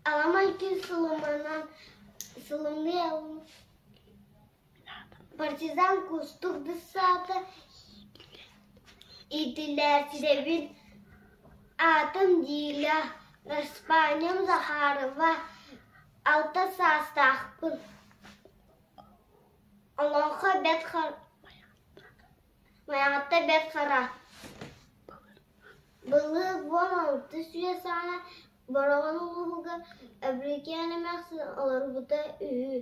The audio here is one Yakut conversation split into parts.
Аламай күн сылымынан сылымныы Партизан Кустук дыссаата иитиллээччилэрбин аатым Диля, Распаанньам Захарова, алта саастаахпын. Олоҥхо бэрт Майаҕатта Бэрт Хара Былыр 16 үйэ саҕана Бороҕон улууһугар Эбрикээн эмээхсин олорбута үһү.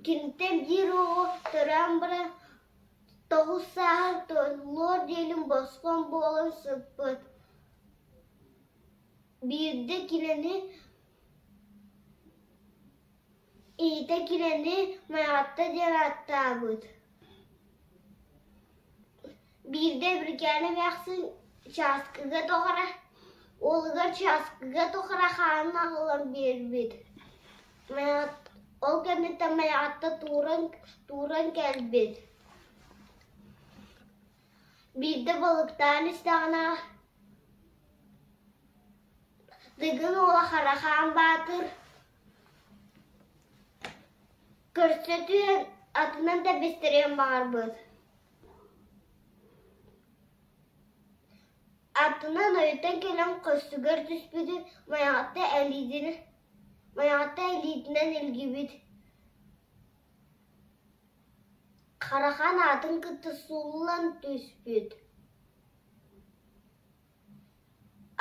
Киниттэн биир оҕо төрөөн баран 9 сааһар толлуор диэри босхоҥ буолан сыппыт. Биирдэ кинини Иитэ кинини Майаҕатта диэн ааттаабыт. Биирдэ Эбиргээн эмээхсин чааскыга тоҕо уолугар чааскыга тухары хаанын аҕалан биэрбит. Ол кэнниттэн Майаҕатта тууран тууран кэлбит. Биирдэ балыктаан истэҕинэ Дыгын уола Харахаан Баатыр Көрсө түһэн атынан да бистэриэн баҕарбыт. Атынан ойутан кэлэн көрсүгэр түспүтүн Майаҕатта илиитинэн Майаҕатта илиитинэн илгибит. Харахан аатын кытта сууллан түспүт.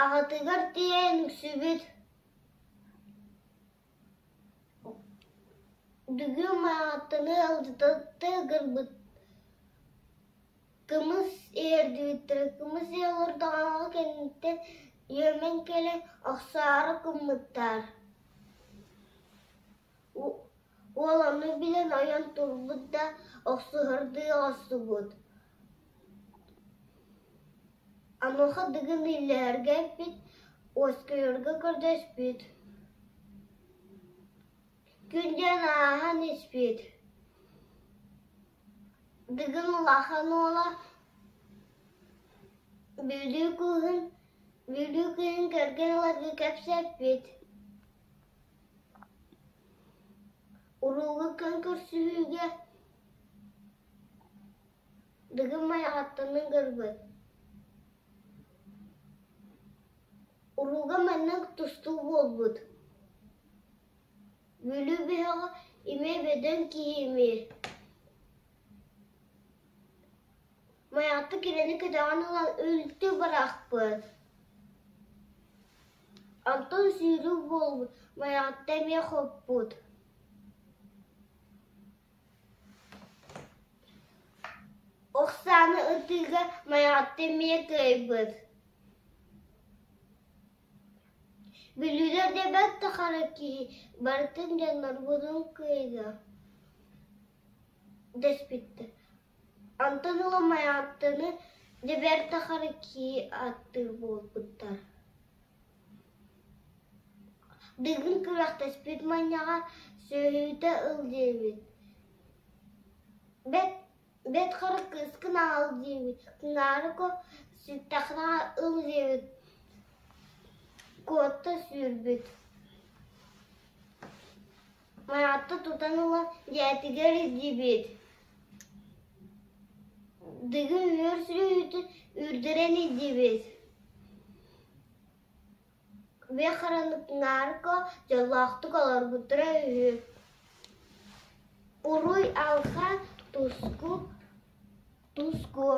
Аҕатыгар тиийэн үксүбүт Бүгүн Майаҕаттаны алдьатыахтыы ыҥырбыт, кымыс иһэрдибиттэрэ, кымыс иһэ олордоҕуна кэнниттэн үөмэн кэлэн охсоору гыммыттар. Уол ону билэн ойон турбут да охсуһардыы оҥостубут. Онуоха Дыгын иллэһэргэ эппит, уоскуйарга көрдөспүт. Күн диэн ааһан испит. Дыгын улахан уола Бүлүү кыыһын Бүлүү кыыһын кэргэн ыларга кэпсэппит. Уруулга күн көрсүһүүгэ Дыгын Майаҕаттаны көрбүт. Урууга маннык тустуу буолбут: Бүлүү бөһөҕө имэ бөдөҥ киһи эмиэ Майаҕатта кинини көтөҕөн ылан үлтү бырахпыт. Онтон сүүрүү буолбут, Майаҕатта эмиэ хоппут. Ох сааны ытыыга Майаҕатта эмиэ кыайбыт. Бүлүүлэр да бэрт да хара киһи барытын дьоннорбутун кыайда дэспиттэр. Онтон ыла Майаҕаттаны дьэ бэрт да хара киһи ааттыыр буолбуттар. Дыгын күрэхтэспит манньаҕа сүөһүтэ ыл диэбит, бэт бэт хара кыыскын аҕал диэбит, Кыҥаарык сүттэххинэ ыл диэбит, куотта сүүрбүт. Майаҕатта тутан ылан дьиэтигэр илдьибит. Дыгын үөр сүөһүтүн үүрдэрэн илдьибит. Күөх хараныкнаарка дьоллоохтук олорбуттара үһү. Уруй алха туску туску.